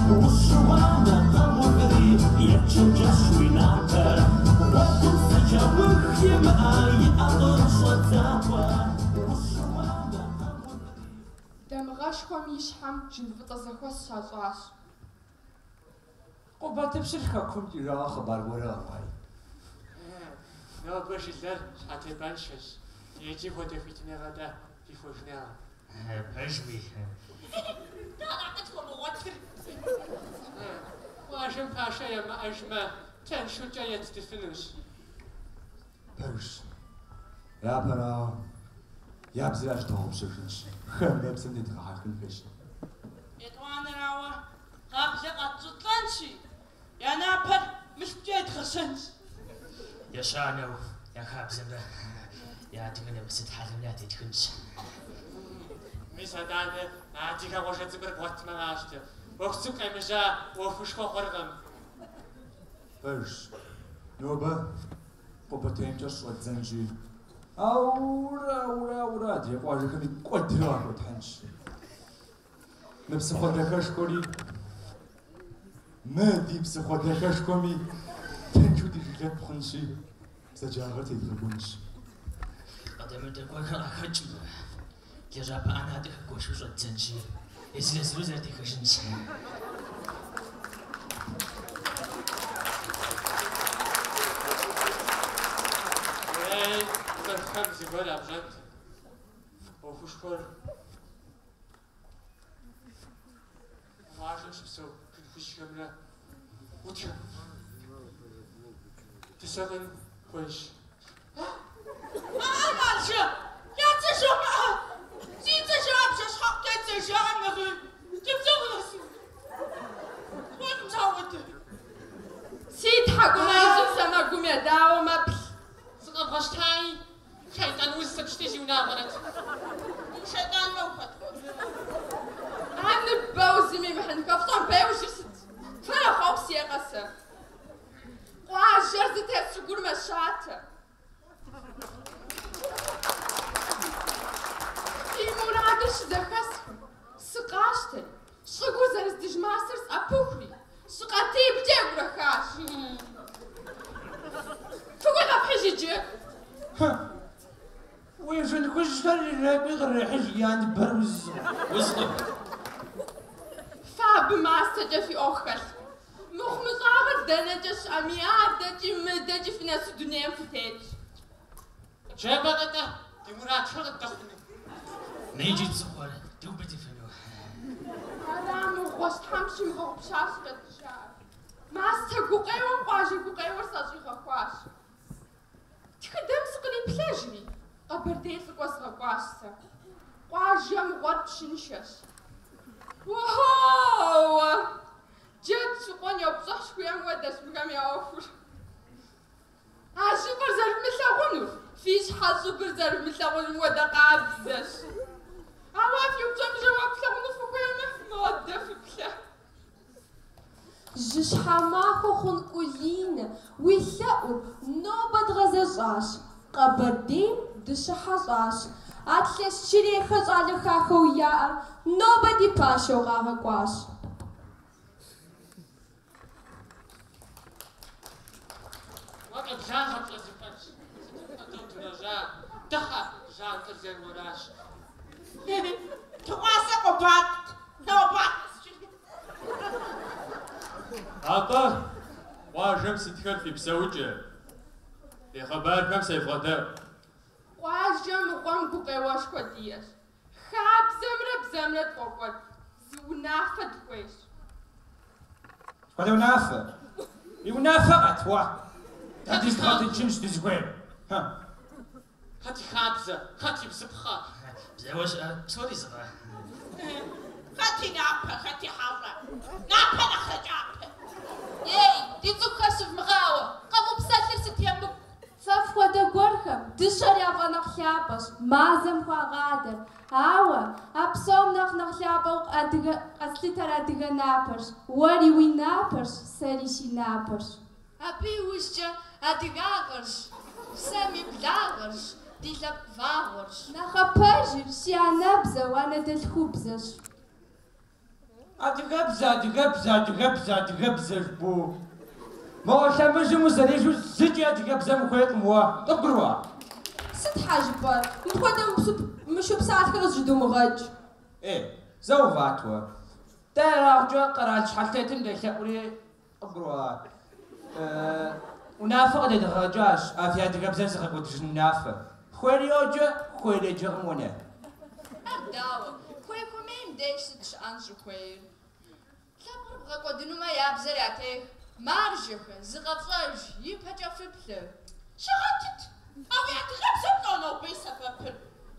Ущыуамэ, къэгъуври, ечэнджэщ уи напэр. Гъуэгум зы кӏэух имыӏэ, иӏэкъым щӏэдзапӏэ. Ущыуамэ, къэгъуври. Дамыгъэшхуэм и щхьэм жын фӏыцӏэ зэхуэс щащӏащ. Къубатыпщыр хэкум икӏыжауэ хъыбар гуэр къэӏуаи. Нобэ жылэр щхьэтепӏэншэщ, иджы хуэдэ хуитыныгъэ дэ дихуэжынукъым. Пэжуи? Дара къытхуэмыгъуэтыр? Къуажэм пашэ ямыӏэжмэ, тыншу кӏэ еттыфынущ. Пэжщ. Япэрауэ, я бзэр ящыдгъэгъупщэжынщ, хамэбзэм дедгъэхьэхын хуейщ. Етӏуанэрауэ, гъаблэ къатщӏылӏэнщи, я напэр мылъкукӏэ едгъэщэнщ. Ещанэу, я хабзэмрэ я адыгэ нэмыс итхьэлэмрэ ятетхынщ. Мис атӏанэ адыгэ къуажэ цӏыкӏур бгъуэтмэ къащтэ. ӏуэху цӏыкӏу къемыжьа ӏуэхушхуэ хъуркъым. Пэжщ. Нобэ Къубатеймкӏэ щӏэддзэнщи, аурэ, аурэ, аурэ адрей къуажэхэми кӏуэдыр къахуэтхьынщ. Мы псыхъуэ дахэшхуэри, мы ди псыхъуэ дахэшхуэми тыншу ди жылэ хъунщи, бзаджагъэр тедгъэкӏуэнщ. Къыдэмыдэ гуэрхэр къахэкӏмэ, лэжьапӏэ ӏэнатӏэхэр гуэшу щӏэддзэнщи, езыр-езыру зэрытехыжынщ. Ей, цӏыхухэм зыгуэр япщӏэнт. ӏуэхушхуэр къуажэм щыпсэу жын хужьхэмрэ удхэм дысакъын хуейщ. А, маржэ, я цӏэ жомыӏэ! Зи цӏэ жаӏэ бжэщхьэӏу тет зэрыжаӏэм нэхъей, дебзэгъу Хъуэкъым сауэдэ. Си тхьэкӏумэ ижьым сэмэгум едауэ мэплъ. Сыкъэбгъэщтаи, шейтӏан уз сыпщти, зиунагъуэрэт. Шейтӏанмэ ухэт? А ныбэу зым имыхьынхэ фщӏэм бейуэ сыт? Фэрэ хъуэхъу сиӏэкъэ сэ? Къуажэр зытес щӏыгур мэщатэ. Фи мурадыр щызэхэсхым, сыкъащтэри, щӏыгур зэрыздыж мастэр сӏэпыхури, щӏыкъатиблкӏэ екӏурэхащ. Фыкӏуи къэфхьыж иджы. Уи жын хужьхэр ирекӏуи кърехьыж, я ныбэр узкъым. Узкъым. Фэ абы мастэкӏэ фи ӏуэху хэлъкъым. Мыхъумыщӏагъэр дэнэкӏэ щыӏэми, адэкӏи мыдэкӏи фынэсу дунейм фытетщ. Къыджепӏэкъэ-тӏэ, ди мурадхэр къыддэхъуну? Мы иджы псыхъуэр дыубыдыфыну? Ара мыгъуэщ, Тхьэм пщимыгъэгъупщащэрэт жаӏэр. Мастэ гукъеуэм къуажэ гукъеуэр сӏэщӏигъэхуащ. Тхыдэм сыкъриплъэжри, Къэбэрдей лӏыкӏуэ згъэкӏуащ сэ. Къуажэ мыгъуэр пщыншэщ. Уэхьоуэ! Джэд щыкъуэн йопщӏыхь жыхуиӏэм хуэдэщ мыхэм я ӏуэхур. А щӏыпӏэр зэрымылъагъунур, фи щхьэ щӏыбыр зэрымылъагъунум хуэдэ къабзэщ. Ауэ фи упщӏэм жэуап флъагъуну фыхуеймэ, модэ фыплъэ. Жьыщхьэ махуэ хъун Кӏулинэ, уи лъэӏур нобэ дгъэзэщӏащ, Къэбэрдейм дыщыхьэщӏащ. Атлъэсчырейхэ щӏалэ хахуэу яӏэр нобэ ди пашэу къагъэкӏуащ. Уэ къеблагъэ пщӏэ зыпӏэщ. Сытым хуэдэу дунэжьа? Дыхьэ, жьантӏэр зейр уэращ. Дыгъуасэ къобат, нобат. Атӏэ, къуажэм сытхэр фи псэукӏэ? Фи хъыбархэм севгъэдэӏу. Къуажэ мыгъуэм гукъеуэшхуэ диӏэщ. Хабзэмрэ бзэмрэ тфӏокӏуэд, зы унафэ дыхуейщ. Хуэдэ унафэ? И унафэ къэт уэ. Дэ дызыдгъэтыншынщ дызыхуейр. Хэт и хабзэ, хэт и бзыпхъэ? Бзэуэ щыӏэр псори зыкъэ? Хэт и напэ, хэт и хьэщӏэ? Напэ нэхърэ кӏапэ. Ей, ди цӏыхухэр щывмыгъауэ, къэвупсэлъыр сыт емыкӏу? Фэ фхуэдэ гуэрхэм дыщэр яфӏэнэхъ лъапӏэщ, мазэм хуагъадэр. Ауэ а псом нэхъ нэхъ лъапӏэу адыгэ къэслъытэр адыгэ напэрщ. Уэри уи напэрщ, сэри си напэрщ. Абы иужькӏэ адыгагъэрщ, псэм и благъэрщ, ди лъэпкъ вагъуэрщ. Нэхъапэжыр си анэбзэу анэдэлъхубзэщ. Адыгэбзэ, адыгэбзэ, адыгэбзэ, адыгэбзэ жыпӏэу. Мо лъэмыжым узэрижу зыкӏи адыгэбзэм ухуейкъым уэ, къыбгурыӏуа? Сыт хьэ жыпӏэр? Мыпхуэдэ мышу псалъэхэр къызжьэдумыгъэкӏ. Ей, зэ увыӏэт уэ. Дэ ерагъкӏэ къэрал щхьэлтетым делъэӏури, къыбгурыӏуа? Унафэ къыдэдгъэкӏащ, а фи адыгэбзэр зыгъэкӏуэдыжын унафэ. Хуейр йоджэ, хуейр еджэкъым уэ. Ар дауэ? Хуей-хуэмейм деж сыт щыӏэн щӏыхуейр? Лъэпкъыр бгъэкӏуэдынумэ, я бзэр ятех. Маржэхэ, зыкъэфщӏэж, ипэкӏэ фыплъэ. Щыгъэтыт! А уи адыгэбзэм лӏо нобэ и сэбэпыр?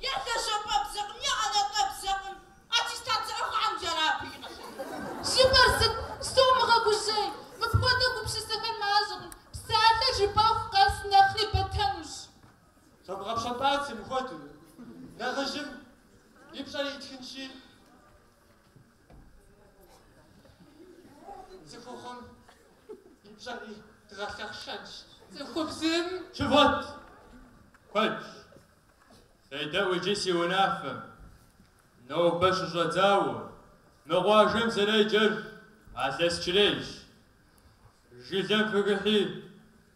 Е лэжьапӏэбзэкъым, е ӏэнатӏэбзэкъым. Аттестат зыӏыгъхэм жара абы и къалэныр. Жыпӏэр сыт? Сомыгъэгужьей! Мыпхуэдэ гупсысэхэр мащӏэкъым. Псалъэ жыпӏэху къэс нэхъри бэтэнущ. Сомыгъэпщэмпӏат сымыхуэдэу. Нэхъыжьым и пщӏэр итхынщи, цӏыхухъум и пщӏэри дгъэлъэхъшэнщ. Цӏыхубзым. Щывгъэт! Куэдщ. Федэӏу иджы си унафэм. Нобэ щыщӏэдзауэ, мы къуажэм зэреджэр Алъэсчырейщ. Жылэм фыхыхьи,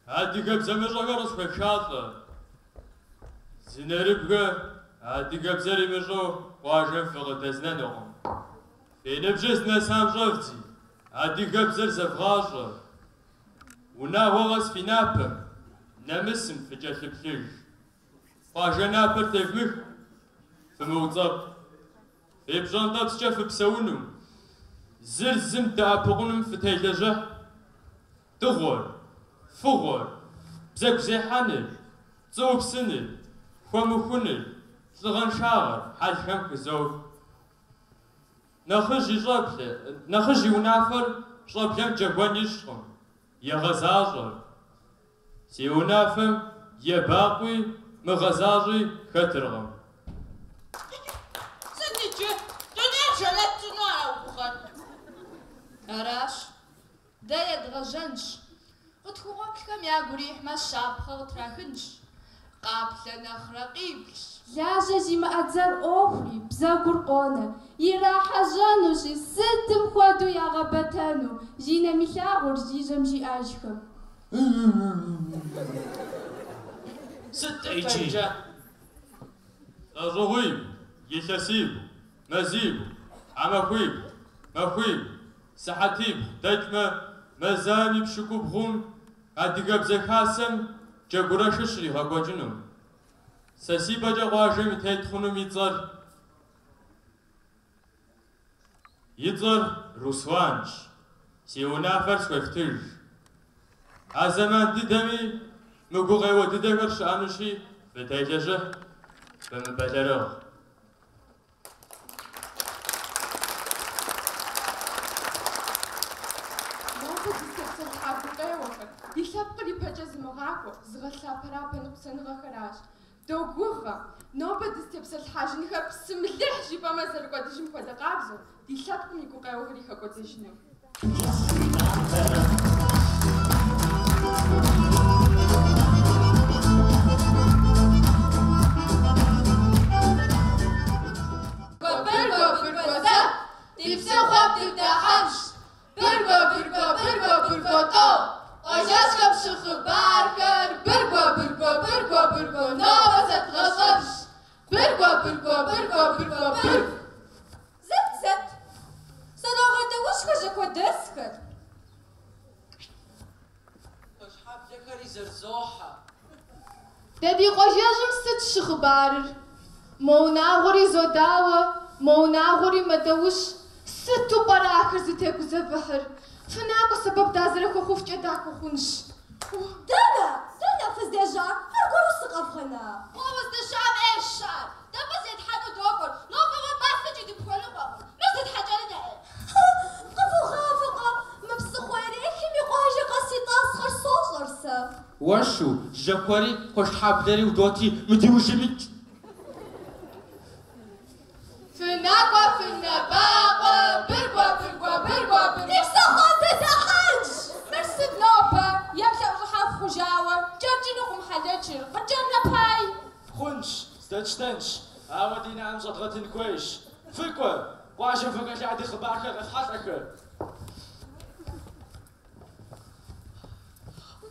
адыгэбзэмыщӏэхэр къысхуефшалӏэ. Зы нэрыбгэ адыгэбзэр имыщӏэу къуажэм фыкъыдэзнэнукъым. Фи ныбжьыр здынэсам щӏэвдзи, адыгэбзэр зэвгъащӏэ. Унагъуэ къэс фи напэм, нэмысым фыкӏэлъыплъыж. Къуажэ напэр тевмых, фымыуцӏэпӏ. Фи пщӏэнтӏэпскӏэ фыпсэуну, зыр зым дэӏэпыкъуным фытелэжьыхь. Дыгъуэр, фыгъуэр, бзэгу зехьэныр, пцӏы упсыныр, хуэмыхуныр, лӏыгъэншагъэр хьэлхэм хызох. Нэхъыжь и щӏэблэ, нэхъыжь и унафэр щӏэблэм джэгуэн ищӏкъым, егъэзащӏэр. Си унафэм ебакъуи мыгъэзащӏи хэтыркъым. Сыт иджы? Дунейр жэнэт тщӏыну ара уи гугъэр? Аращ. Дэ едгъэжьэнщ. Къытхукъуэплъхэм ягу ирихьмэ, щапхъэ къытрахынщ. Къаплъэ нэхърэ къиплъщ. Лажьэ зимыӏэ дзэр ӏуохури, бзэгур къонэ. Ирахьэжьэнущи, сытым хуэдэу ягъэбэтэну, зи нэм илъагъур зи жьэм жиӏэжхэм. Сыт-тӏэ иджы? Лӏэщӏыгъуибгъу, илъэсибгъу, мазибгъу, тхьэмахуибгъу, махуибгъу, сыхьэтибгъу дэкӏмэ, мазаем и пщыкӏубгъум Адыгэбзэ Хасэм джэгурэшыр щригъэкӏуэкӏыну. Сэ си пӏэкӏэ къуажэм и тет хъунум и цӏэр и цӏэр Русланщ. Си унафэр схуефтыж. А зэман дыдэми мы гукъеуэ дыдэхэр щыӏэнущи, фытелэжьыхь, фымыбэлэрыгъ. Нобэ дызытепсэлъыхьа гукъеуэхэр ди лъэпкъыр ипэкӏэ зымыгъакӏуэ, зыгъэлъапэрапэ ныкъусаныгъэхэращ. Догугъэ, нобэ дызытепсэлъыхьэжынхэр псым лыхь жыпӏэмэ зэрыкӏуэдыжым хуэдэ къабзэу, ди лъэпкъым и гукъеуэхэри хэкӏуэдэжыну. Быргуэ, быргуэ, зэ! Ди псыхъуэм дыдыхьэнщ. Быргуэ, быргуэ, быргуэ, быргуэ, тӏэу! Къуажэжьхэм щыхъыбархэр быргуэ, быргуэ, быргуэ, быргуэ, нобэ зэдгъэщӏэнщ. Быргуэ, быргуэ, быргуэ, быргуэ, быргу! Зэт, зэт! Зэрагъэдэущхэ жьакуэдэсхэр. Куэшхьэблэхэри зэрызохьэ. Дэ ди къуажэжьым сыт щыхъыбарыр? Мо унагъуэри зодауэ, мо унагъуэри мэдэущ. Сыту пӏэрэ ахэр зытегузэвыхьыр? Фынакӏуэ, сэбэп дазэрыхуэхъуфкӏэ дахуэхъунщ. Дэнэ? Дэнэ фыздежьар? Аргуэру сыкъэвгъэна? Уэ уздэщыӏэм ӏейщ щыӏэр. Дэ фӏы зетхьэну докӏуэр. Нобэ уэ пӏастэкӏи дыпхуэныкъуэкъым. Мыр зытхьэкӏэри дэӏей. Къывогъавэкъэ, мы псыхъуэ ирехым и къуажэ къэс и тӏасхъэр сощӏэр сэ. Уэшу, Жьакуэри, Куэшхьэблэри удотри, мы ди ужьым икӏ. Фынакӏуэ, фынэбакъуэ, быргуэ, быргуэ, быргуэ, быргуэ. Ди псыхъуэм дыдыхьэнщ! Мыр сыт нобэ? Еплъ щӏыхьэху хъужауэ, кӏэрыкӏынукъым хьэлэчыр, къыкӏэрынэпай. Хъунщ, здэтщтэнщ, ауэ ди нэӏэм щӏэдгъэтын хуейщ. Фыкӏуэ! Къуажэм фыхэлъади хъыбархэр къэфхьэлӏэхэ.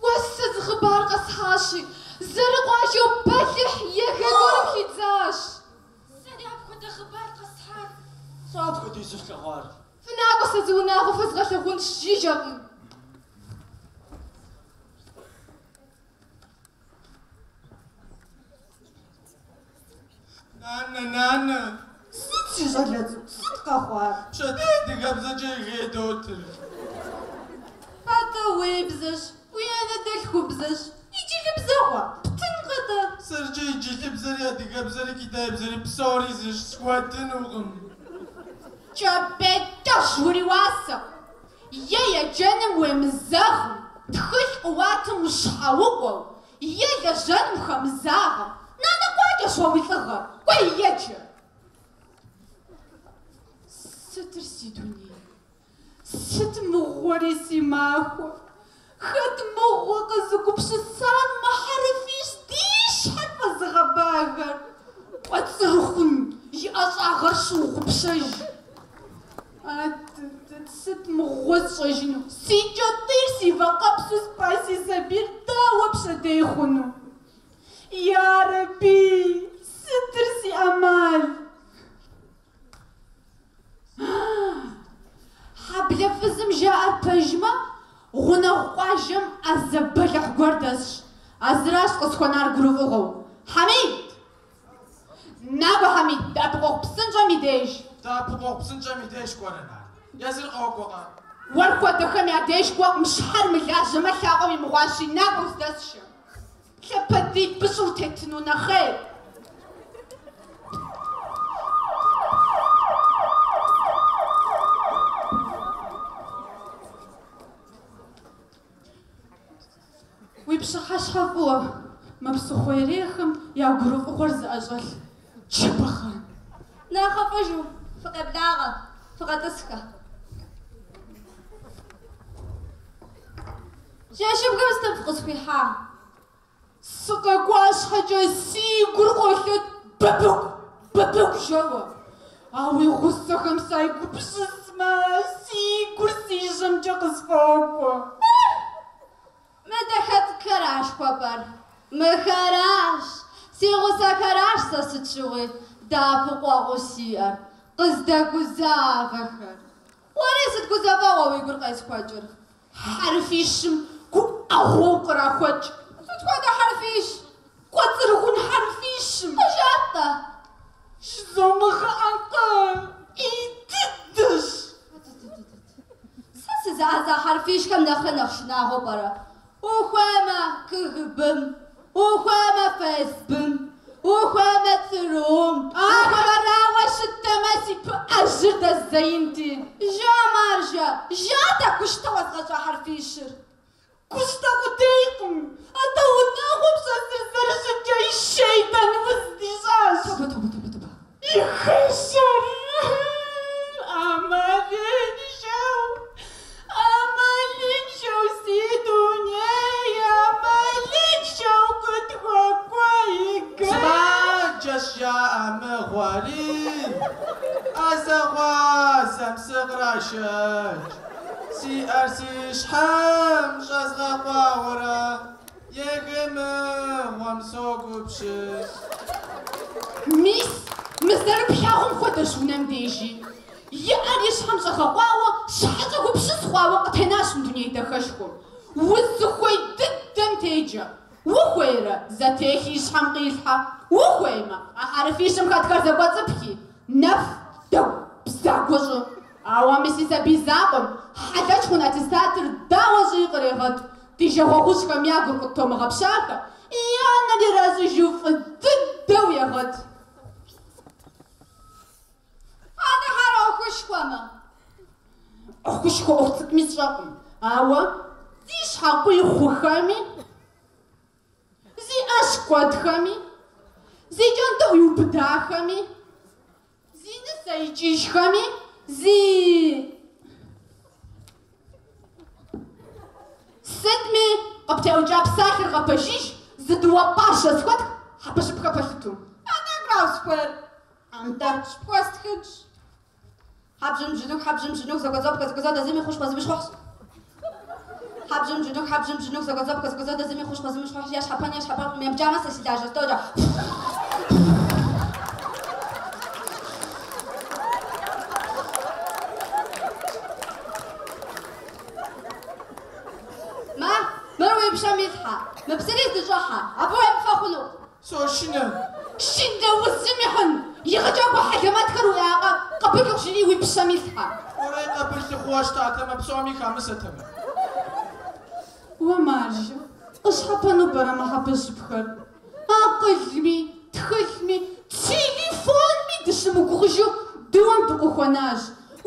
Уэ сэ зы хъыбар къэсхьащи, зэрыкъуажэу бэлыхь егэ гуэрым хидзащ. Сэри апхуэдэ хъыбар къэсхьат. Лӏо апхуэдизу флъэгъуар? Фынакӏуэ, сэ зы унагъуэ фэзгъэлъэгъунщ, жыжьэкъым. Нанэ, нанэ! Сыт, си щӏалэ цӏыкӏу, сыт къэхъуар? Пщэдей адыгэбзэкӏэ ЕГЭ идотыр. Атӏэ уи бзэщ, уи анэдэлъхубзэщ, инджылыбзэгъуэ, птынкъэ-тӏэ? Сэркӏэ инджылыбзэри, адыгэбзэри, китайбзэри псори зыщ, схуэтынукъым. Кӏэпӏейкӏэжь уриуасэкъым. Е еджэным уемызэгъым, тхылъ къыуатым ущхьэукъуэу, е лэжьэным ухэмызагъэм, нанэ къуакӏэщ уэ уи лӏыгъэр, кӏуэи еджэ! Сытыр си дуней? Сыт мыгъуэри си махуэ? Хэт мыгъуэ къэзыгупсысар мы хьэрыфищ ди щхьэр фӏэзыгъэбагэр? Кӏуэцӏрыхун и ӏэщӏагъэр щыгъупщэж. Адыдэт, сыт мыгъуэ сщӏэжыну? Си кӏэтӏийр си вакъэпсу спӏа си сабийр дауэ пщэдей хъуну? Ярэби, сытыр си ӏэмал? Хьэблэ фызым жаӏэр пэжмэ, гъунэгъу къуажэм ӏэзэ бэлыхь гуэр дэсщ. А зыращ къысхуэнар гурыфӏыгъуэу. Хьэмид! Накӏуэ, Хьэмид, дэӏэпыкъуэгъу псынщӏэм и деж. Дэӏэпыкъуэгъу псынщӏэм и деж кӏуэрэ, нанэ? Езыр къокӏуэкъэ? Уэр хуэдэхэм я деж кӏуэкъым, щхьэр мылажьэмэ, лъакъуэм и мыгъуащи, накӏуэ уздэсшэ. Лъэпэдий быщӏу утетыну нэхъей. Уи пщыхьэщхьэ фӏыуэ, мы псыхъуэ ирехэм я гурыфӏыгъуэр зыӏэщӏэлъ Чыбыхъан. Нэхъыфӏыжу, фыкъеблагъэ, фыкъэтӏысхэ. Жэщыбгым сытым фыкъысхуихьа? Сыкъэкӏуа щхьэкӏэ си гур къолъэт быбыгу, быбыгу жэуэ. А уи гъусэхэм сайгупсысмэ, си гур си жьэмкӏэ къысфӏокӏуэ. Мы дахэ цӏыкӏухэращ жыхуэпӏэр. Мыхэращ, си гъусэхэращ сэ сыт щыгъуи дэӏэпыкъуэгъуу сиӏэр, къыздэгузавэхэр. Уэри сыт гузэвэгъуэ уи гур къезыхуэкӏыр? Хьэрфищым гуӏэгъуэу кърахуэкӏ. Сыт хуэдэ хьэрфищ? Кӏуэцӏрыхун хьэрфищым. Къыжыӏэт-тӏэ. Жызомыгъэӏэнкъэ, ӏей дыдэщ. Сэ сызэӏэза хьэрфищхэм нэхърэ нэхъ шынагъуэу пӏэрэ? Ухуеймэ, КГБ-м, ухуеймэ, ФСБ-м, ухуеймэ, ЦРУ-м. Ахэрауэ щытэмэ, си пыӏэжьыр дэздзеинти. Жыӏэ, маржэ, жыӏэт а гущтэ уэзгъэщӏа хьэрфищыр. Гущтэ къудейкъым, атӏэ унагъуэм щӏэсыр зэрыщыткӏэ шейтӏан уз дищӏащ. Тобэ, тобэ, тобэ, тобэ. И хыщэр ӏэмалыншэу, ӏэмалыншэу си дуней, ӏэмалыншэу къытхуэкӏуа ЕГЭ. Сымаджэщ жаӏэ мыгъуэри, ӏэзэгъуазэм сыкърашэкӏ. Си ӏэр си щхьэм щӏэзгъэкъуауэрэ ЕГЭ мыгъуэм согупсыс. Мис, мы зэрыплъагъум хуэдэщ унэм дежи. И ӏэр и щхьэм щӏэгъэкъуауэ, щхьэкӏэ гупсыс хъуауэ къытенащ мы дуней дахэшхуэм. Узыхуей дыдэм теджэ. Ухуейрэ, зэтехи и щхьэм къилъхьэ. Ухуеймэ, а хьэрыфищым хэтхэр зэкӏуэцӏыпхи, нэф, дэгу, бзагуэ щӏы. Ауэ мы си сабий закъуэм хьэлэч хъун аттестатыр дауэ щӏыи кърегъэт, ди жагъуэгъужьхэм я гур къыттомыгъэпщахэ, я нэр иращӏыжу фӏы дыдэу егъэт. Атӏэ ар ӏуэхушхуэмэ. ӏуэхушхуэ ӏуэху цӏыкӏуми сщӏэкъым, ауэ зи щхьэ къуий хъухэми, зи ӏэщ кӏуэдхэми, зи кӏэнтӏыӏу иубыдахэми, зи нысэ икӏыжхэми, зи... Сытми, къыптеӏукӏа псалъэр гъэпэжыж, зы дыуэ пӏащэ схуэтх, хьэпэщыпхэ пэлъыту. Атӏэ ара узыхуейр? Нтӏэ. Пхуэстхынщ. Хьэбжьым бжьыныху, хьэбжьым бжьыныху, зэкӏуэцӏопхэ, зэкӏуэцӏодэ, зыми хущхъуэ, зыми щхъухь. Хьэбжьым бжьыныху, хьэбжьым бжьыныху, зэкӏуэцӏопхэ, зэкӏуэцӏодэ, зыми хущхъуэ, зыми щхъухь, е щхьэпэн, е щхьэпэнкъым, ебджамэ сэ си лажьэ стокӏэ. Мэ, мыр уи пщэм илъхьэ, мы псыри здыщӏыхьэ, абы уемыфэ хъуну. Сошынэ. Шынэ узым ихьын, егъэджакӏуэ хьэлэмэтхэр уиӏакъэ, къабыл жыри уи пщэм илъхьэ. Уэрей къабыл сыхъууэ щытатэмэ, псоми хамысэтэмэ. Уэ маржэ, къыщхьэпэну пӏэрэ мы хьэпэщыпхэр? Акъылми, тхылъми, телефонми дыщымыгугъыжу дыуэм дыкъыхуэнащ.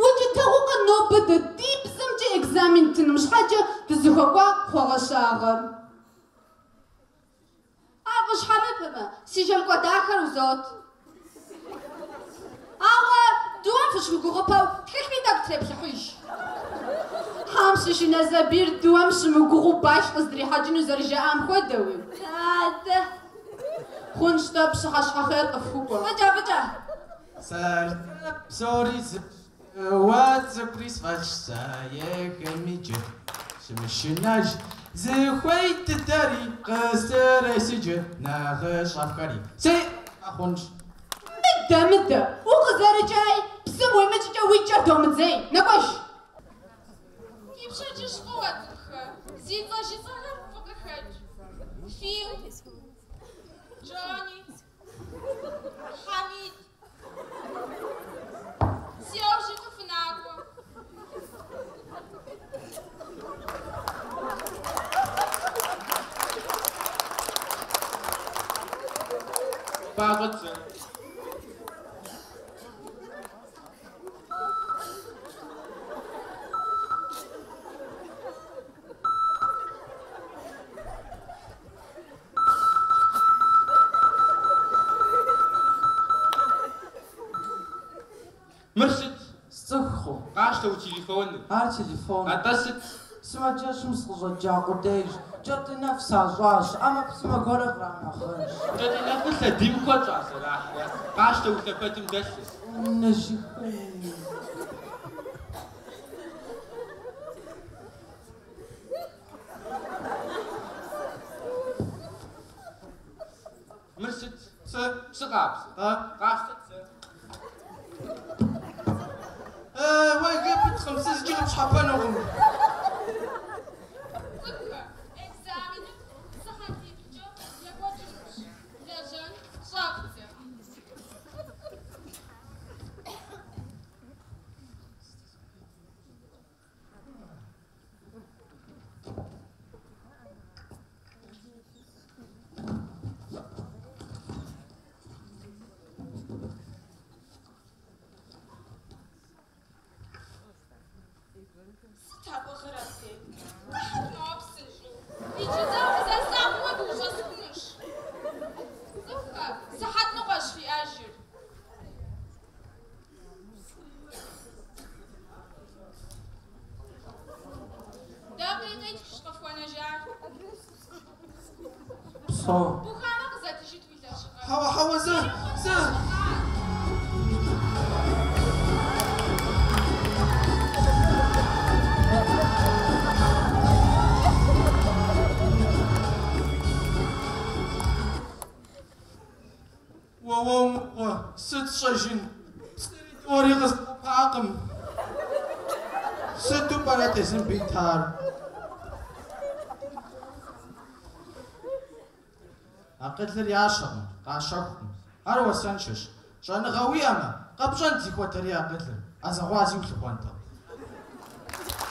Укӏытэгъуэкъэ нобэ дэ ди бзэмкӏэ экзамен ттыным щхьэкӏэ дызыхуэкӏуа хъуэгъэщагъэр? Ар къыщхьэмыпэмэ, си жэм кӏуэдахэр узот. Ауэ дыуэм фыщымыгугъыпэу тхылъми тӏэкӏу треплъыхьыж. Хьэм щышынэ сабийр дыуэм щымыгугъыу баш къыздрихьэкӏыну зэрыжаӏам хуэдэуи. Адэ. Хъунщ-тӏэ, пщыхьэщхьэ хъер къыфхукӏуэ. Фӏыкӏэ, фӏыкӏэ. Сэр псори зы уэ цӏыкӏури сфӏэлъщ сэ ехэм иджы сымышынэж зыхуей дыдэри къыслъырес иджы нэгъыщӏэфхэри си хъунщ. Мыдэ, мыдэ, укъызэрыкӏаи, псым уимыкӏкӏэ уи кӏэр домыдзей, нэкӏуэж! Фи пщэдджыжь фӏыуэ, цӏыкӏухэ, зи цӏэ жысӏэхэр фыкъыхэкӏ. Фил, Джонни, Хьэмид. Си яужь иту фынакӏуэ. Пӏащӏэт зэ. Мыр сыт? Сцӏыхукъым. Къащтэ уи телефоныр. Ар телефон. Атӏэ сыт? Сымаджэщым сыкъыщӏэкӏа къудейщ. Кӏэтӏийнэф сащӏащ, ӏэмэпсымэ гуэрэ къранагъэнщ. Кӏэтӏийнэфыр лъэдийм куэд щӏа зэрахьрэ? Къащтэ уи лъэпэдым дэлъыр. Нэжьыхын. Мыр сыт? Псы. Псы къабзэ. А? Къащтэт зэ. Уэ гыпыткъым, сэ зыкӏи къыпщхьэпэнукъым. Цӏыкӏухэ, экзаменыр сыхьэтиплӏкӏэ екӏуэкӏынущ. Лэжьэн щӏэвдзэ. Сыт абы гъыр абдей? Къэхьыт моуэ псынщӏэу. Иджы зэ укъызэрыслъагъум хуэдэу ущӏэсхунущ. Цӏыкӏухэ, сыхьэт ныкъуэщ фиӏэжыр. Дакъикъитхущ къыфхуэнэжар. Псо. Бухамэ къызэтыжыт уи лэжьыгъэр. Хьэуэ, хьэуэ, зэ, зэ. Уэ уэ умыгъуэ, сыт сщӏэжын? Псыри дыуэри къызэпакъым. Сыту пӏэрэт езым битар? Акъылыр ящэкъым, къащэхукъым. Ар уасэншэщ. Щӏэныгъэ уиӏэмэ, къэпщӏэнт зыхуэдэри акъылыр, ӏэзэгъуази улъыхъуэнтэкъым.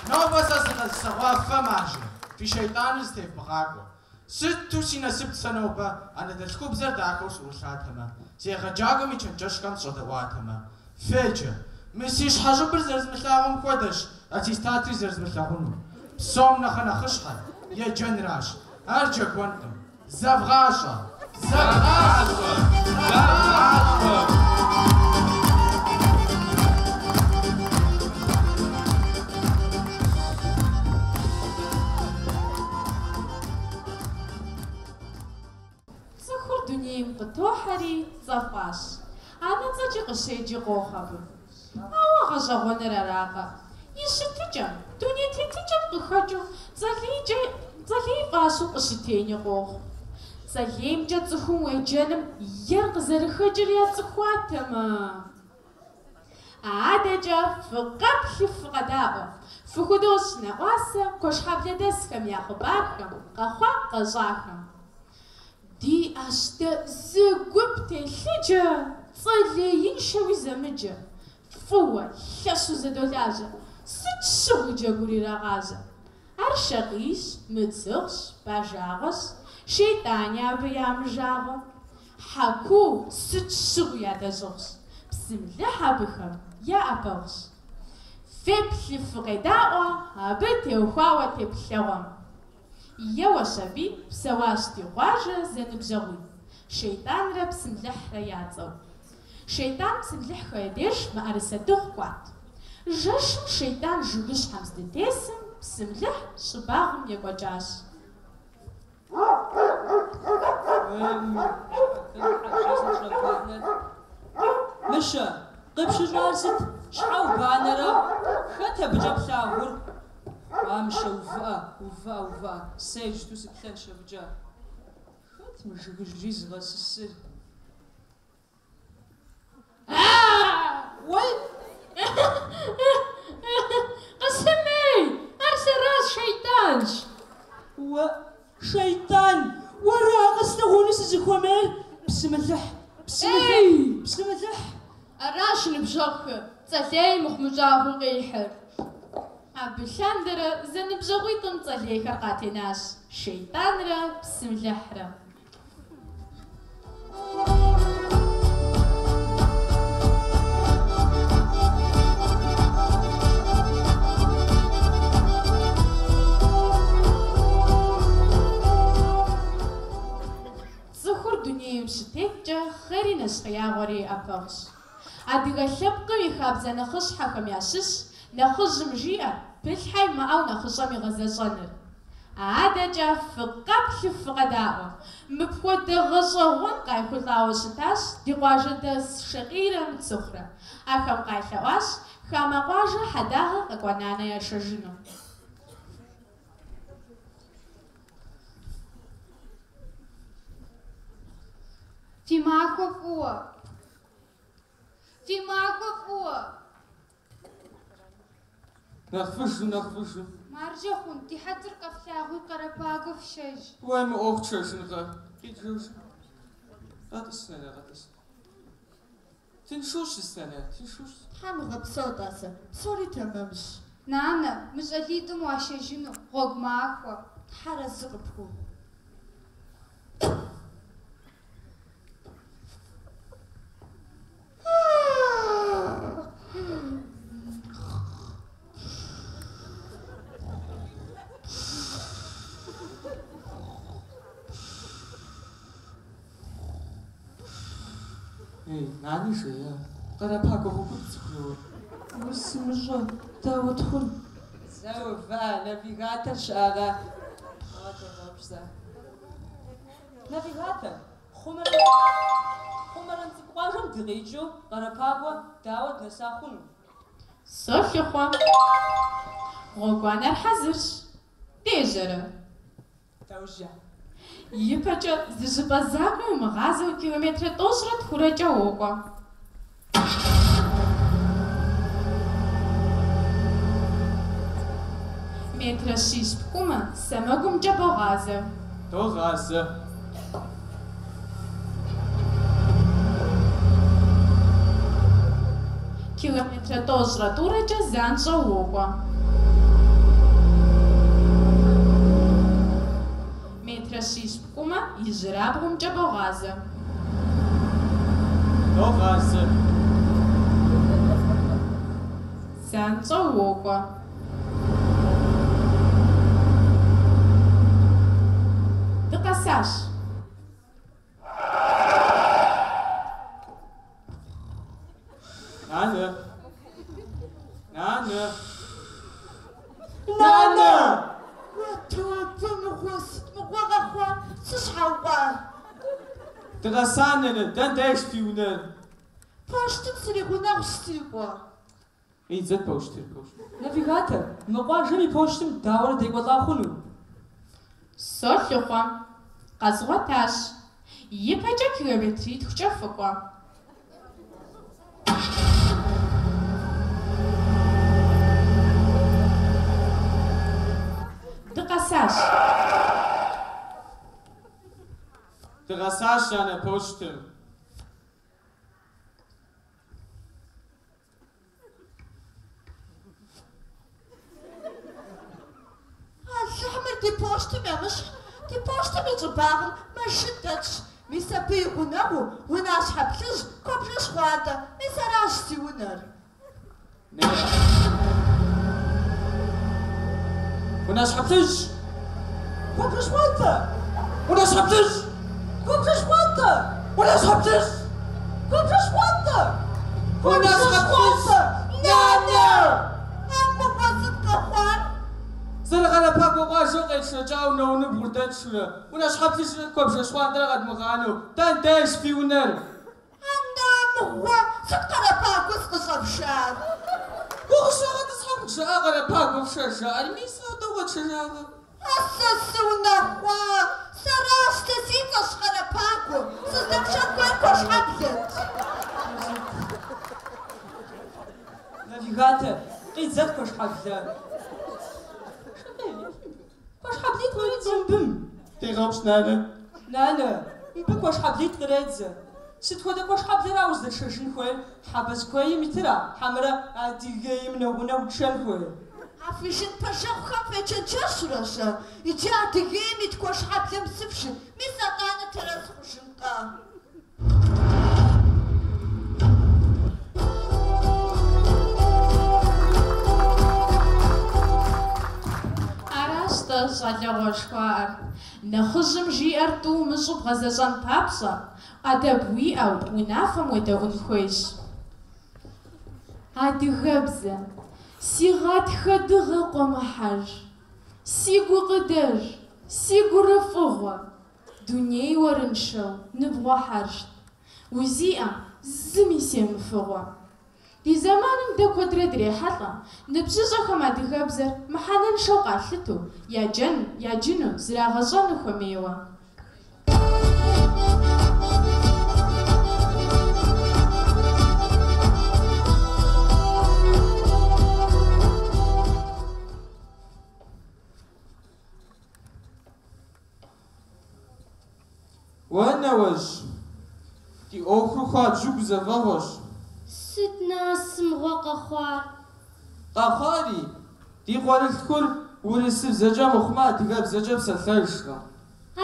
Нобэ сэ сыкъэзылъэгъуа фэ маржэ, фи шейтӏаныр зытевмыгъакӏуэ. Сыту си насыпт сэ нобэ анэдэлъхубзэр дахэу сӏурылъатэмэ, си егъэджакӏуэм и чэнджэщхэм сщӏэдэӏуатэмэ. Феджэ, мы си щхьэщӏыбыр зэрызмылъагъум хуэдэщ аттестатри зэрызмылъагъунур. Псом нэхъэ нэхъыщхьэр еджэнращ, ар джэгуэнкъым. Зэвгъащӏэ! Зэвгъащӏэ! Зэвгъащӏэ! Цӏыхур дунейм къытохьэри цӏэ фӏащ. Анэцӏэкӏи къыщеджи къохъу абы. Ауэ гъэщӏэгъуэныр аракъэ, и щытыкӏэм, дуней тетыкӏэм къыхэкӏыу цӏэ лейкӏэ, цӏэ лей фӏащу къыщытени къохъу. Цӏэ леймкӏэ цӏыхум уеджэным ер къызэрыхэкӏыр яцӏыхуатэмэ. Адэкӏэ фыкъэплъи фыкъэдаӏуэ. Фыхудощӏ нэӏуасэ куэшхьэблэдэсхэм я хъыбархэм, къэхъуа-къэщӏахэм. Диӏэщ дэ зы гуп телъыджэ, цӏэ леиншэуи зэмыджэ. Фӏыуэ, лъэщу зэдолажьэ, сыт щыгъуи джэгур ирагъажьэ. Ар Шакъийщ, Мыцыгъщ, Бажагъуэщ, Шейтӏани абы ямыжагъуэ. Хьэкуу сыт щыгъуи ядэщӏыгъущ, Псымлыхь абыхэм я ӏэпэгъущ. Феплъи фыкъедаӏуэ абы теухуауэ теплъэгъуэм. Еуэщ аби, псэуащ ди къуажэ зэныбжьэгъуитӏ, Шейтӏанрэ Псымлыхьрэ я цӏэу. Шейтӏан Псымлыхьхэ я деж мыӏэрысэ дыгъу кӏуат. Жэщым Шейтӏан жыгыщхьэм здытесым, Псымлыхь щӏыбагъым екӏуэкӏащ. Мыщэ, къыпщыщӏар сыт? Щхьэ убанэрэ? Хэт абыкӏэ плъагъур? А Мыщэ, увыӏэ, увыӏэ, увыӏэ, сэ иджыту сыплъэнщ абыкӏэ. Хэт мы жыгыжьри зыгъэсысыр? Уей! Къысымей! Ар сэращ, Шейтӏанщ! Уэ, Шейтӏан! Уэра къэслъагъуну сызыхуэмейр? Псымылыхь! Псымылыхь! Псымылыхь! Аращ, ныбжьэгъухэ, цӏэ лейм мыхъумыщӏагъэу къихьыр. Абы лъандэрэ зэныбжьэгъуитӏым цӏэ лейхэр къатенащ, Шейтӏанрэ Псымлыхьрэ. Цӏыхур дунейм щытеткӏэ хъери нэщхъеягъуэри и ӏэпэгъущ. Адыгэ лъэпкъым и хабзэ нэхъыщхьэхэм ящыщщ нэхъыжьым жиӏэр пылъхьэ имыӏэу нэхъыщӏэм игъэзэщӏэныр. Адэкӏэ фыкъэплъи фыкъэдаӏуэ. Мыпхуэдэ гъэщӏэгъуэн къайхъулӏауэ щытащ ди къуажэдэс Шакъийрэ Мыцыхъурэ. Ахэм къайлъэӏуащ хамэ къуажэ хьэдагъэ къэкӏуа нанэ яшэжыну. Фи махуэ фӏыуэ! Фи махуэ фӏыуэ! Нэхъ фӏыжу, нэхъ фӏыжу. Маржэ хъун, ди хьэтыр къэфлъагъуи Къэрэпагуэ фшэж. Уей, мы ӏуэху тшэжынкъэ? Къикӏыж. Къэтӏыс, нанэ, къэтӏыс. Тыншу щыс, нанэ, тыншу щыс. Тхьэм уигъэпсэу, тӏасэ, псори тэмэмщ. Нанэ, мы щӏалитӏым уашэжыну, гъуэгу махуэ. Тхьэр арэзы къыпхухъу. Ей, нани жея, Къэрэпагуэ гъуэгур пцӏыхурэ уэ? Уэ сымыщӏэ, дауэ тхъун? Зэ увыӏэ, навигатор щыӏэкъэ? Навигатор, Хъумэрэн цӏыкӏу къуажэм дыкъикӏыу Къэрэпагуэ дауэ дынэса хъуну? Солъыхъуэ. Гъуэгуанэр хьэзырщ. Дежьэрэ? Дожьэ. Ипэкӏэ зы щӏыпӏэ закъуи умыгъазэу километрэ тӏощӏрэ тхурэкӏэ уокӏуэ. Метрэ щищ пкӏумэ, сэмэгумкӏэ богъазэ. Догъазэ. Километрэ тӏощӏрэ тӏурэкӏэ занщӏэу уокӏуэ. Метрэ щищ пкӏумэ, ижьырабгъумкӏэ богъазэ. Догъазэ. Занщӏэу уокӏуэ. Дыкъэсащ. Нанэ! Нанэ! Нанэ! Уэ тобэ мыгъуэ, сыт мыгъуэ къэхъуа? Сыт щхьа укӏуа? Дыкъэса, нанэ, дэн деж фи унэр? Пощтым сригъунэгъущ, си къуэ. Къидзэт пощтыр, пощт. Навигатор, мы къуажэм и пощтым дауэрэ декӏуэлӏа хъуну? Солъыхъуэ. Къэзгъуэтащ. Ипэкӏэ километритхукӏэ фыкӏуэ. Дыкъэсащ. Дыкъэсащ, нанэ, пощтым. Алыхь, мыр ди пощтым емыщхь. Ди пощтым и щӏыбагъым мэжджыт дэтщ. Мис абы и гъунэгъуу унащхьэ плъыжь, куэбжэ щхъуантӏэ. Мис аращ си унэр. Унащхьэ плъыжь! Куэбжэ щхъуантӏэ! Унащхьэ плъыжь! Куэбжэ щхъуантӏэ! Унащхьэ плъыжь! Куэбжэ щхъуантӏэ! Унащхьэ плъыжь! Нанэ! А мыгъуэ, сыт къэхъуар? Зэры-Къэрэпагуэ къуажэу къетшэкӏа унэ-унибгъур дэтшурэ, унащхьэ плъыжьрэ куэбжэ щхъуантӏэрэ къэдмыгъанэу, дэн деж фи унэр? Ана мыгъуэ, сыт Къэрэпагуэ сыкъыщӏэпшар? Укъыщагъэтӏысхьэм къыджаӏа Къэрэпагуэ фшэ жаӏэри, мис атӏэ укъэтшэжагъэ. А сэ сыунэхъуа, сэращ, сэ си цӏэщ Къэрэпагуэ, сыздэпшэн хуейр Куэшхьэблэт. Навигатор, къидзэт Куэшхьэблэ. Куэшхьэблитӏ къредзэ мыбым. Дегъэупщӏ, нанэ. Нанэ, мыбы Куэшхьэблитӏ къредзэ. Сыт хуэдэ Куэшхьэблэра уздэтшэжын хуейр? Хьэбэз куейм итыра, хьэмэрэ Адыгейм нэгъунэ утшэн хуей? А фи жын пэжэгъухэм фечэнджэщурэ-щэ? Иджы Адыгейм ит Куэшхьэблэм сыфши, мис атӏанэ тэрэз хъужынкъэ? Аращ-тӏэ щӏалэгъуэ жыхуаӏэр. Нэхъыжьым жиӏэр тӏу умыщӏу бгъэзэщӏэн папщӏэ, ӏэдэб уиӏэу унафэм уедэӏун хуейщ. Адыгэбзэ, си гъатхэ дыгъэ къуэмыхьэж, си гукъыдэж, си гурыфӏыгъуэ, Дуней уэрыншэу ныбгъуэ хьэршт, узиӏэм зыми семыфыгъуэ. Ди зэманым дэ куэдрэ дрехьэлӏэ ныбжьыщӏэхэм адыгэбзэр мыхьэнэншэу къалъытэу, яджэн, яджыну, зрагъэщӏэну хуэмейуэ. Уэ, нэуэжь, ди ӏуэхур хуабжьу гузэвэгъуэщ. Сыт нас мыгъуэ къэхъуар? Къэхъуари, ди къуэрылъхур урысыбзэкӏэ мыхъумэ адыгэбзэкӏэ псэлъэжкъым.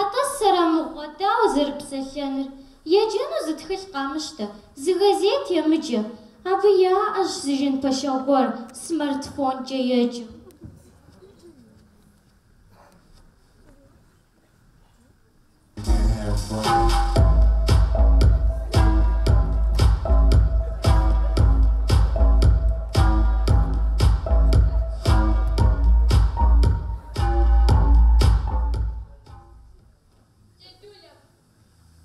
Атӏэ сэра мыгъуэ, дауэ зэрыпсэлъэныр? Еджэну зы тхылъ къамыщтэ, зы газет емыджэ. Абы яӏэщ зы жын пэшэгъу гуэр, смартфонкӏэ еджэу. Дедуля,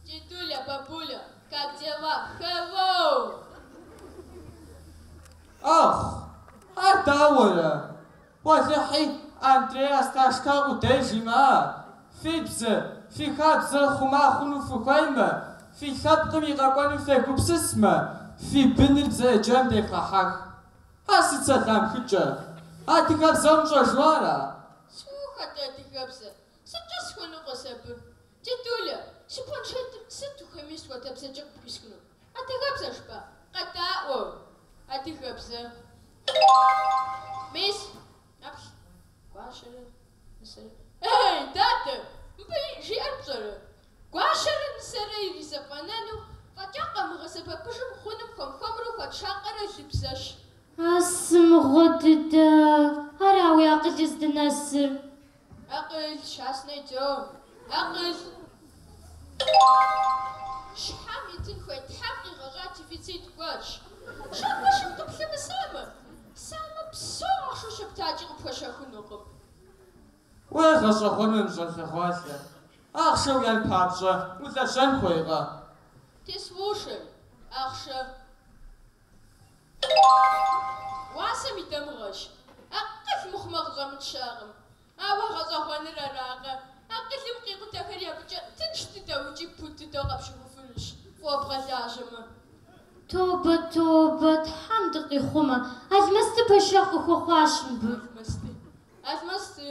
дедуля, бабуля, как дела? Hello! Ах, ар дауэрэ? Уэлэхьи, Андрей Осташкэ къудей жимыӏа. Фи бзэр, фи хабзэр хъума хъуну фыхуеймэ, фи лъэпкъым и къэкӏуэну фегупсысмэ, фи быныр бзэ еджэным девгъэхьэх. Ар сыт сэлам хыкӏэ? Адыгэбзэ умыщӏэжу ара? Сыух атӏэ адыгэбзэ. Сыткӏэ сыхуэныкъуэ сэ абы? Дедуля, си планшетым сыт ухуейми сыт хуэдэ бзэкӏэ къыпхуисхыну? Адыгэбзэ жыпӏа? Къэдаӏуэ! Адыгэбзэ. Мис, еплъ, гуащэрэ нысэрэ. Эй, дадэ, мыбы жиӏэр пщӏэрэ? Гуащэрэ нысэрэ иризэфӏэнэну фӏэкӏа къамыгъэсэбэпыжым хъуным хуэм-хуэмурэ хуэтша къэралыбзэщ. А сымыгъуэ дыдэ, ара уи акъылыр здынэсыр? Акъыл, щас найдем. Акъыл. Щхьэм итын хуей Тхьэм къигъэщӏа дефицит гуэрщ. Щхьэпэшым къыплъымысамэ, самэ псо ахъшэу щептакӏи къыпхуэщэхунукъым. Уэ гъэщӏэгъуэну щӏалэгъуалэ, ахъшэ уиӏэн папщӏэ улэжьэн хуейкъэ? Ты слушай, ахъшэ. Уасэм и дамыгъэщ. Акъыл мыхъумэ къыщӏэмыкӏ щыӏэкъым. Ауэ гъэщӏэгъуэныр аракъэ, акъылым къикъутэхэри абыкӏэ тынш дыдэу икӏи пуд дыдэу къэпщэхуфынущ, фӏыуэ бгъэлажьэмэ. Тобэ, тобэ, Тхьэм дыкъихъумэ, Алмэсты пэшэгъу къыхуэхъуащ мыбы. Алмэсты, Алмэсты.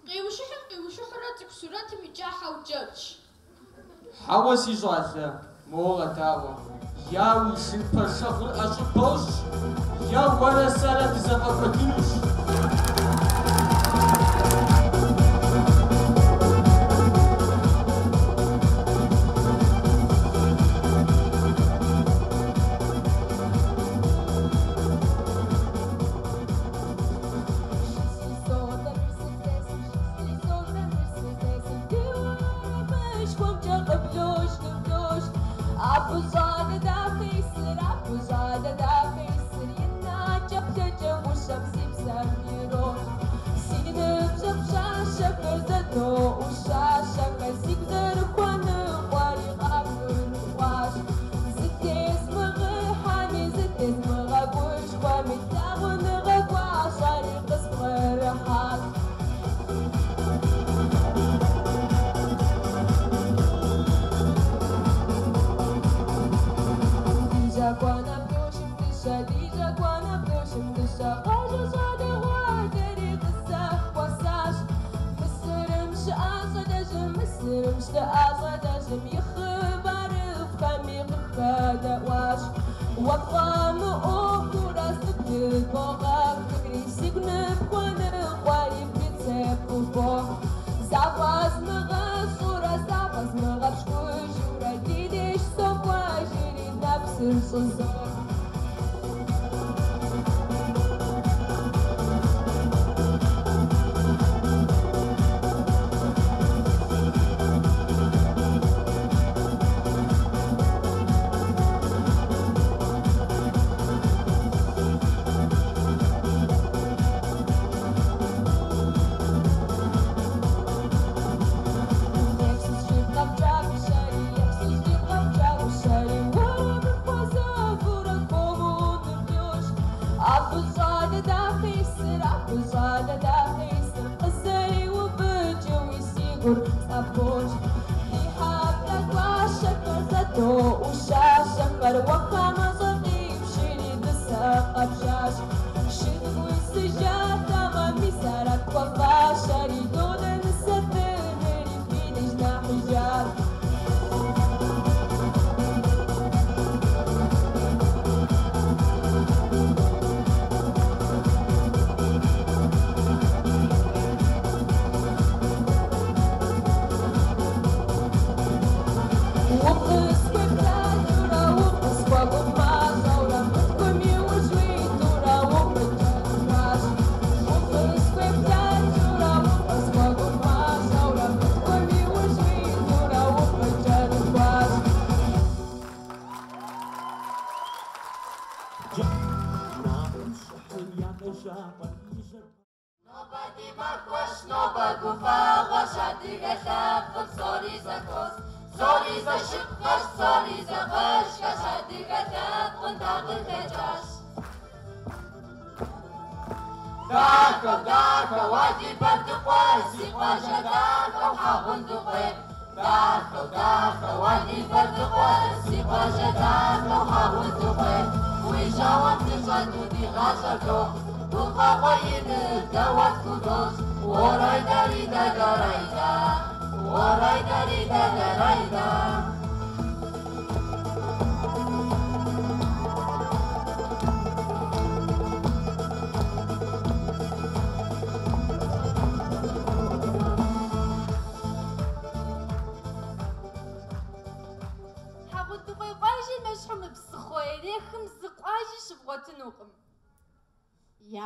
Къиущыхьым къиущыхьурэ цӏыху сурэтым икӏа хьэу джэдщ. Хьэуэ, си щӏалэ, моуэ къэдаӏуэ. Я уи жын пэшэгъур ӏэщӏыб бощӏ, е уэрэ сэрэ дызэфӏэкӏуэдынущ.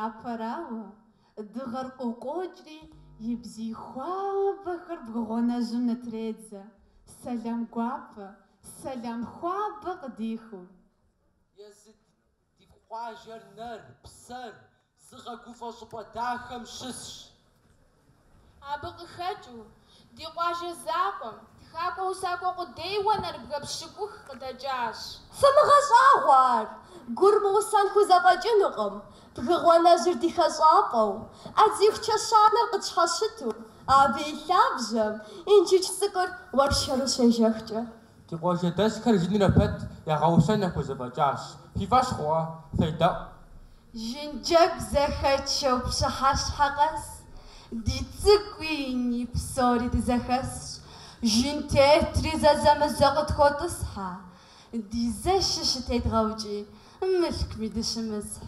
Япэрауэ, дыгъэр къокӏуэкӏри и бзий хуабэхэр бгы гъуанэжьым нытредзэ, сэлам гуапэ, сэлам хуабэ къыдихыу. Езы ди къуажэр нэр, псэр зыгъэгуфӏэ щӏыпӏэ дахэм щысщ. Абы къыхэкӏыу ди къуажэ закъуэм Тхакӏуэ усакӏуэ къудейуэ нэрыбгэ пщыкӏух къыдэкӏащ. Фымыгъэщӏагъуэ ар, гур мыусэн хузэфӏэкӏынукъым, бгы гъуанэжьыр ди хэщӏапӏэу, Ӏэдииху чэщанэр къытщхьэщыту, абы и лъабжьэм Инжыдж цӏыкӏур уэршэру щежэхкӏэ. Ди къуажэдэсхэр жынрэ пэт ягъэусэн яхузэфӏэкӏащ. Фи фӏэщ хъуа? Федэӏу. Жын джэгу зэхэтшэу пщыхьэщхьэ къэс, ди цӏыкӏуи ини псори дызэхэсщ. Жын тетри зэзэмызэ къытхотӏысхьэ, ди зэшыр щытедгъэукӏи, мылъкуми дыщымысхь.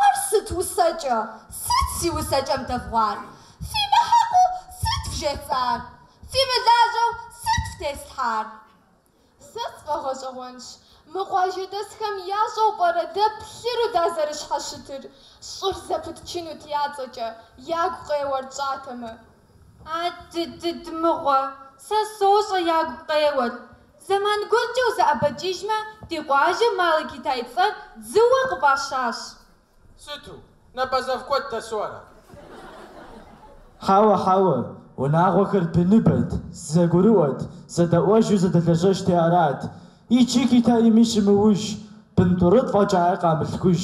Ар сыт усэкӏэ? Сыт си усэкӏэм дэвгъуар? Фи мыхьэкъыу сыт вжесӏар? Фи мылажьэу сыт фтеслъхьар? Сэ сфӏэгъэщӏэгъуэнщ, мы къуажэдэсхэм ящӏэу пӏэрэ дэ плъыру дазэрыщхьэщытыр? Щӏыр зэпытчынут я цӏэкӏэ, ягу къеуэр тщӏатэмэ. А дыдыд мыгъуэ, сэ сощӏэ ягу къеуэр. Зэман гуэркӏэ узэӏэбэкӏыжмэ, ди къуажэм Малый Китай цӏэр дзыуэ къыфӏащащ. Сыту? Напӏэзэв куэд дэсу ара? Хьэуэ, хьэуэ, унагъуэхэр быныбэт, зэгурыӏуэт, зэдэӏуэжу зэдэлэжьэжти арат. Иджы Китайми щымыуж, бын тӏурытӏ фӏэкӏаи къамылъхуж,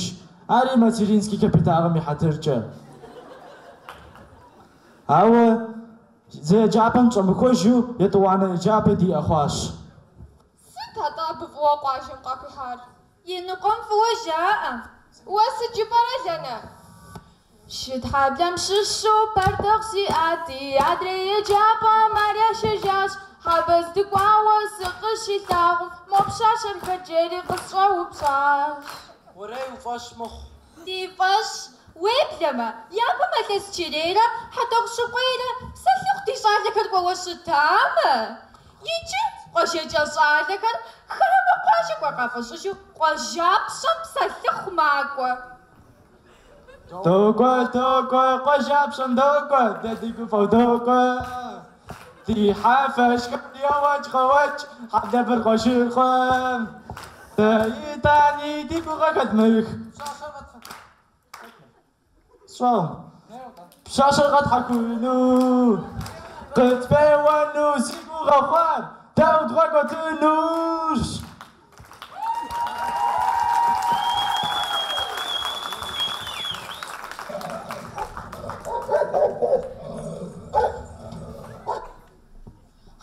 ари материнский капиталым и хьэтыркӏэ. Ауэ зы еджапӏэм щӏэмыхуэжу етӏуанэ еджапӏэ диӏэ хъуащ. Сыт атӏэ абы фӏыуэ къуажэм къахуихьар? Иныкъуэм фӏыуэ жаӏэ. Уэ сыт жыпӏэрэ, Лэнэ? Шытхьэблэм щыщу партэгъу сиӏати, адрей еджапӏэм ар яшэжащ. Хьэбэз дыкӏуауэ сыкъыщилъагъум, мо пщащэр хэт жери къысщӏэупщӏащ. Уэрей, уи фӏэщ мыхъу. Ди фӏэщ, уеблэмэ, япэм Алъэсчырейрэ Хьэтӏохъущыкъуейрэ псэлъыхъу ди щӏалэхэр кӏуэуэ щытамэ, иджы къуажэкӏэ щӏалэхэр хамэ къуажэ кӏуэ къафӏэщӏыжу къуажапщэм псэлъыхъу макӏуэ. Докӏуэ, докӏуэ, къуажапщэм докӏуэ, дэ ди гуфӏэу докӏуэ. Ди хьэфэшхэр йоуэкӏ-къоуэкӏ, хьэблэбыр къошыркъуэм. Дэ итӏани ди гугъэ хэдмых. Сщӏэкъым. Пщащэр къэтхьэхуну, къытпеуэну зи гугъэ хъуар, дэ дгъэкӏуэдынущ.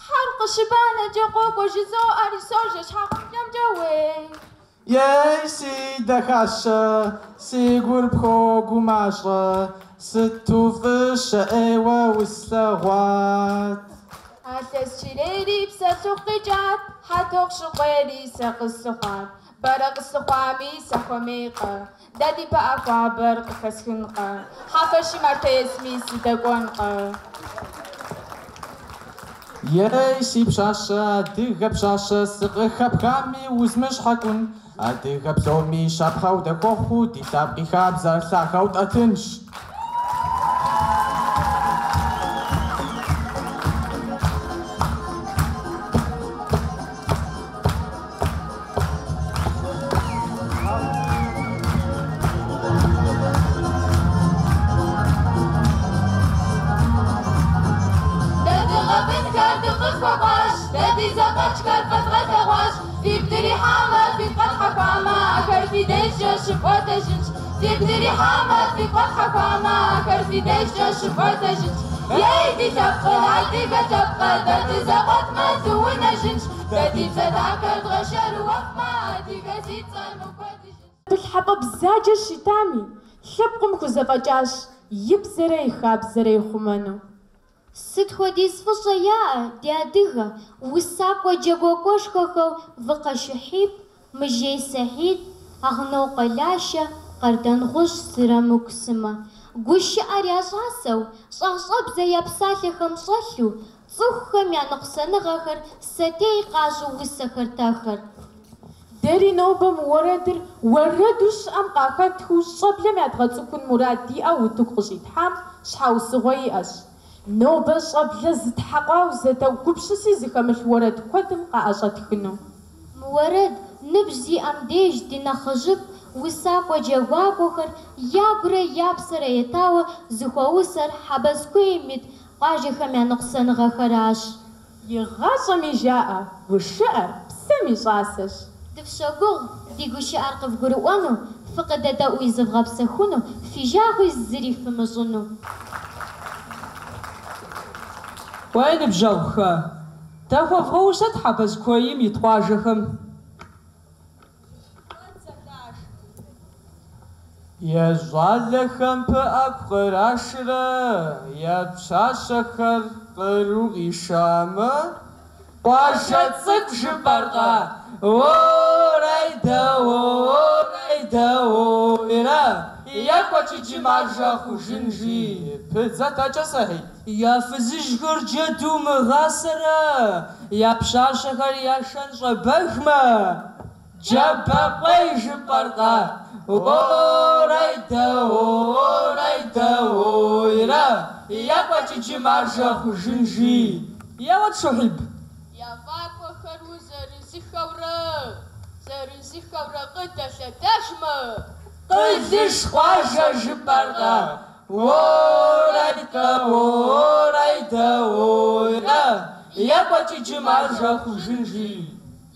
Хьэр къыщыбанэкӏэ къокӏуэ жызоӏэри сожьэ щхьэгъубжэмкӏэ уей. Ей, си дахащэ, си гур пхуогумащӏэ, сыту фӏыщэ ӏейуэ услъэгъуат. Алъэсчырейри псэлъыхъу къикӏат, Хьэтӏохъущыкъуейри сэ къыслъыхъуат. Бэрэ къыслъыхъуами сахуэмейкъэ, дэ ди пыӏэ хуабэр къыхэсхынкъэ, Хьэфэши Мартесми сыдэкӏуэнкъэ. Ей, си пщащэ, адыгэ пщащэ, сыкъыхэпхами узмыщхьэкӏун, адыгэ псоми щапхъэу дахуэхъуу ди лъэпкъ и хабзэр лъагэу тӏэтынщ. Дэ дыгъэ бынхэр дыкъыфхуэкӏуащ, дэ ди зэфӏэкӏхэр фэдгъэлъэгъуащ. Фигу дрихьамэ, фигу къэтхьэхуамэ, ахэр фи дежкӏэ щыфӏуэтэжынщ. Фигу дрихьамэ, фигу къэтхьэхуамэ, ахэр фи дежкӏэ щыфӏуэтэжынщ. Ей, ди лъэпкъыр, адыгэ лъэпкъыр, дэ дызэкъуэтмэ, дыунэжынщ. Дэ ди бзэ дахэр дгъэшэрыуэфмэ, адыгэ зи цӏэр мыкӏуэдыжынщ. Пылъхьэпӏэ бзаджэ щитами, лъэпкъым хузэфӏэкӏащ и бзэрэ и хабзэрэ ихъумэну. Сыт хуэдиз фӏыщӏэ яӏэ ди адыгэ усакӏуэ джэгуакӏуэшхуэхэу Выкъэ Шухьиб, Мыжей Сэхьид, Агънокъуэ Лашэ, Къардэнгъущӏ Зырамыку сымэ. Гушыӏэр я щӏасэу, щӏагъщӏэбзэ я псалъэхэм щӏэлъу, цӏыхухэм я ныкъусаныгъэхэр сэтей къащӏу усэхэрт ахэр. Дэри нобэ мы уэрэдыр уэрэду щыӏэм къахэтхыу щӏэблэм ядгъэцӏыхун мурад диӏэу утыку къыщӏитхьам щхьэусыгъуэ иӏэщ. Нобэ щӏэблэ зытхьэкъуау зэдэу гупсыси зыхэмылъ уэрэд куэдым къаӏэщӏэтхыну. Мы уэрэд ныбжь зиӏэм деж ди нэхъыжьыфӏ усакӏуэ джэгуакӏуэхэр ягурэ я псэрэ етауэ зыхуэусэр Хьэбэз куейм ит къуажэхэм я ныкъусаныгъэхэращ. Игъащӏэми жаӏэ, гушыӏэр псэм и щӏасэщ. Дыфщогугъ ди гушыӏэр къывгурыӏуэну, фыкъыдэдэӏуи зывгъэпсэхуну, фи жагъуи зыри фымыщӏыну. Уей, ныбжьэгъухэ, дахуэвгъэусэт Хьэбэз куейм ит къуажэхэм. Я щӏалэхэм пыӏэку кърашрэ я пщащэхэр къру къишамэ, къуажэ цӏыкӏу жыпӏэркъэ? Уорайдэ, уорайдэ, уойрэ, екӏуэкӏ иджы маржэ хъужын, жи. Пыдзэт акӏэ, Сэхьид. Я фызыжьхэр джэду мыгъасэрэ, я пщащэхэр яшэн щӏэбэгмэ, Джэбэкъуей жыпӏэркъэ? Уорайдэ, уорайдэ, уойрэ, екӏуэкӏ иджы маржэ хъужын, жи. Еуэт, Шухьиб. Я вакӏуэхэр у зырызыххэурэ, зырызыххэурэ къыдэлъэдэжмэ. Къылыш къуажэ жыпӏэркъэ? Уорайдэ, уорайдэ, уойрэ, екӏуэкӏ иджы маржэ хъужын, жи.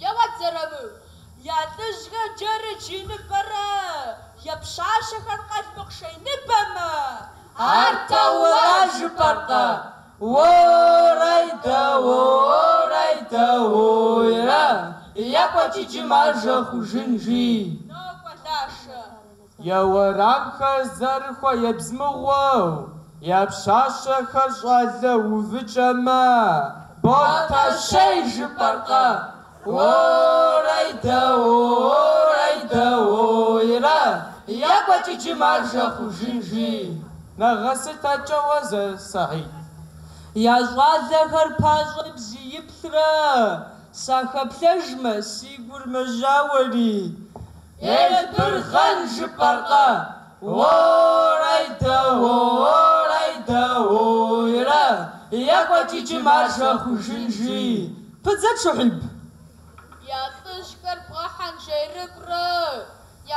Еуэт, Зэрамыку. Я лӏыжьхэр Джэрыдж и ныбэрэ, я пщащэхэр Къалмыкъ шейныбэмэ. Ар Таура жыпӏэркъэ? Уорайдэ, уорайдэ, уойрэ, екӏуэкӏ иджы маржэ хъужын, жи. Нокӏуэ, Лашэ. Я уэрамхэр зэрыхуэебз мыгъуэу, я пщащэхэр щӏалэ увыкӏэмэ, Ботэщей жыпӏэркъэ? Уорайдэ, уорайдэ, уойрэ, екӏуэкӏ иджы маржэ хъужын, жи. Нэгъэсыт акӏэ уэ зэ, Сэхьид. Я щӏалэхэр пащӏэ бзииплърэ, сахэплъэжмэ, си гур мэжьауэри. Елбыргъэн жыпӏэркъэ? Уорайдэ, уорайдэ, уойрэ, екӏуэкӏ иджы маржэ хъужын, жи. Пыдзэт, Шухьиб. Я лӏыжьхэр бгъэхьэнжэрыгурэ,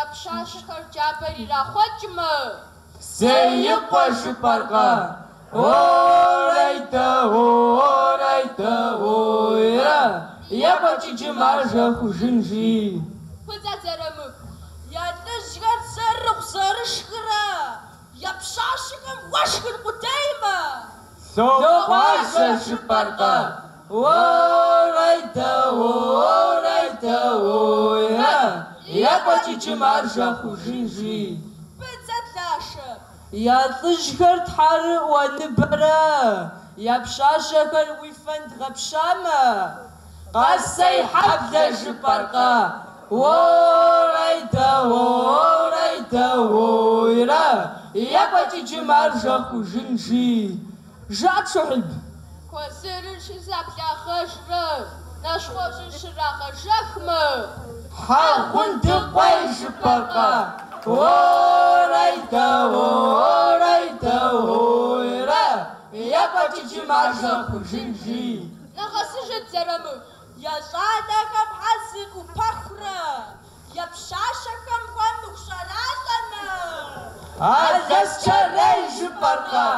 я пщащэхэр джабэр ирахъуэкӏмэ. Зеикъуэ жыпӏэркъэ? Уорайдэ, уорайдэ, уойрэ, екӏуэкӏ иджы маржэ хъужын, жи. Пыдзэт, Зэрамыку. Я лӏыжьхэр зэрыгъу зэрышхрэ, я пщащэхэм уэшхыр къудеймэ. Локъуажэ жыпӏэркъэ? Уорайдэ, уорайдэ, уойрэ, екӏуэкӏ иджы маржэ хъужын, жи. Пыдзэт, Лашэ. Я лӏыжьхэр тхьэрыӏуэ ныбэрэ, я пщащэхэр уи фэнд гъэпщамэ, Къэсейхьэблэ жыпӏэркъэ? Уорайдэ, уорайдэ, уойрэ, екӏуэкӏ иджы маржэ хъужын, жи. Жыӏэт, Шухьиб. Куэзырыр щызэблагъэжрэ, нащхъуэжьыр щрагъэжэхмэ. Хьэгъундыкъуей жыпӏэркъэ? Уорайдэ, уорайдэ, уойрэ, екӏуэкӏ иджы маржэ хъужын, жи. Нэгъэсыжыт, Зэрамыку. Я щӏалэхэм хьэзыр ӏупэхурэ, я пщащэхэм хуэмыху щӏэращӏэмэ. Алэсчэрей жыпӏэркъэ?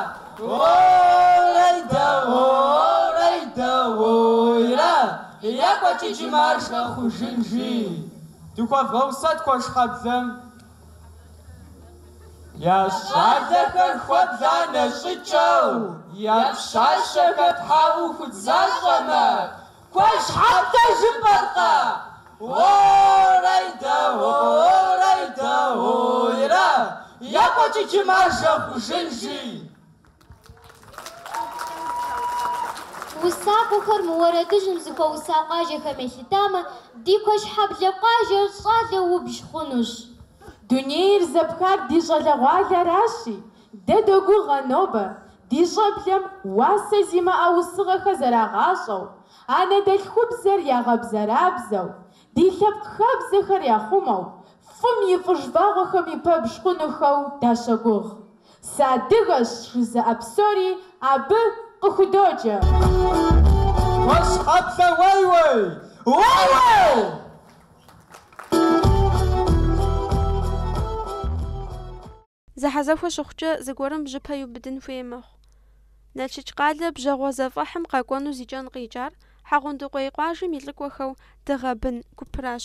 Уорайдэ, уорайдэ, уойрэ, екӏуэкӏ иджы маржэ хъужын, жи. Дыхуэвгъэусэт Куэшхьэблэм. Я щӏалэхэр хуэбланэ щӏыкӏэу, я пщащэхэр тхьэӏухуд защӏэмэ, Куэшхьэблэ жыпӏэркъэ? Уорайдэ, уорайдэ, уойрэ, екӏуэкӏ иджы маржэ хъужын, жи. Усакӏуэхэр мы уэрэдыжьым зыхуэуса къуажэхэм елъытамэ, ди Куэшхьэблэ къуажэр щӏалэу убж хъунущ. Дунейр зэпхар ди щӏалэгъуалэращи, дэ догугъэ нобэ ди щӏэблэм уасэ зимыӏэ усыгъэхэр зэрагъащӏэу, анэдэлъхубзэр ягъэбзэрабзэу, ди лъэпкъ хабзэхэр яхъумэу, фӏым и фӏыж вагъуэхэм и пэбж хъунухэу дащогугъ. Сыадыгэщ жызыӏэ псори абы къыхудоджэ. Куэшхьэблэ уей-уей! Уей-уей! Зэхьэзэхуэ щыхъукӏэ, зыгуэрым бжьыпэ иубыдын хуей мэхъу. Налшыч къалэ бжьэгъуэ зэфӏэхьым къэкӏуэну зи кӏэн къикӏар Хьэгъундыкъуей къуажэм и лӏыкӏуэхэу Дыгъэ бын гупращ.